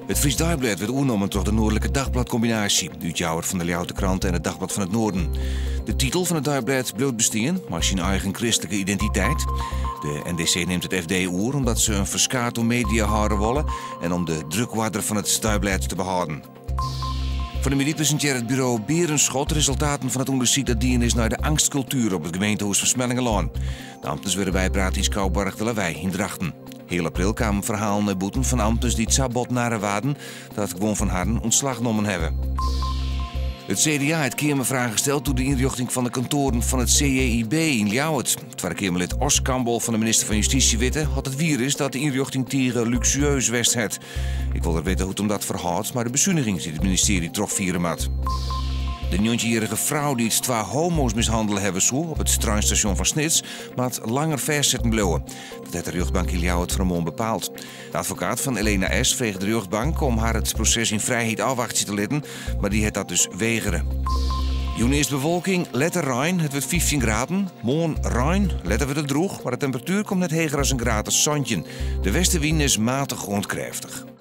It Friesch Deiblêd wurdt oernommen troch de Noordelijke Dagbladcombinatie, de útjouwer fan de Ljouwerter Krante en it Dagblad van het Noorden. De titel fan it deiblêd bliuwt bestean, mei syn eigen kristlike identiteit. De NDC nimt it FD oer omdat se in ferskaat oan media hâlde wolle en om de drukoarder fan it deiblêd te behâlden. Fan 'e middei presintearret it buro Berenschot resultaten fan it ûndersyk dat dien is nei de angstkultuer op it gemeentehûs fan Smellingerlân. De amtners wurde bypraat yn skouboarch De Lawei yn Drachten. Heal april kamen ferhalen nei bûten fan amtners dy't sa bot narre waarden dat guon fan harren ûntslach nommen hawwe. It CDA hat keamerfragen steld oer de ynrjochting fan de kantoaren fan it CJIB yn Ljouwert. Twadde Keamerlid Oskam wol fan de minister fan Justysje witte oft it wier is dat de ynrjochting tige luksueus west hat. Ek wol er witte hoe't him dat ferhâldt mei de besunigings dy't it ministearje trochfiere moat. De njoggentjinjierrige frou dy't twa homo's mishannele hawwe soe op it treinstasjon fan Snits, moat langer fêstsitten bliuwe. Dat hat de rjochtbank yn Ljouwert fan 'e moarn bepaald. De advokaat fan Elena S. frege de rjochtbank om har it proses yn frijheid ôfwachtsje te litten, mar dy hat dat dus wegere. Jûn earst bewolking, letter rein. It wurdt 15 graden. Moarn rein, letter wurdt it drûch, mar de temperatuer komt net heger as in graad as 17. De westewyn is matich oant krêftich.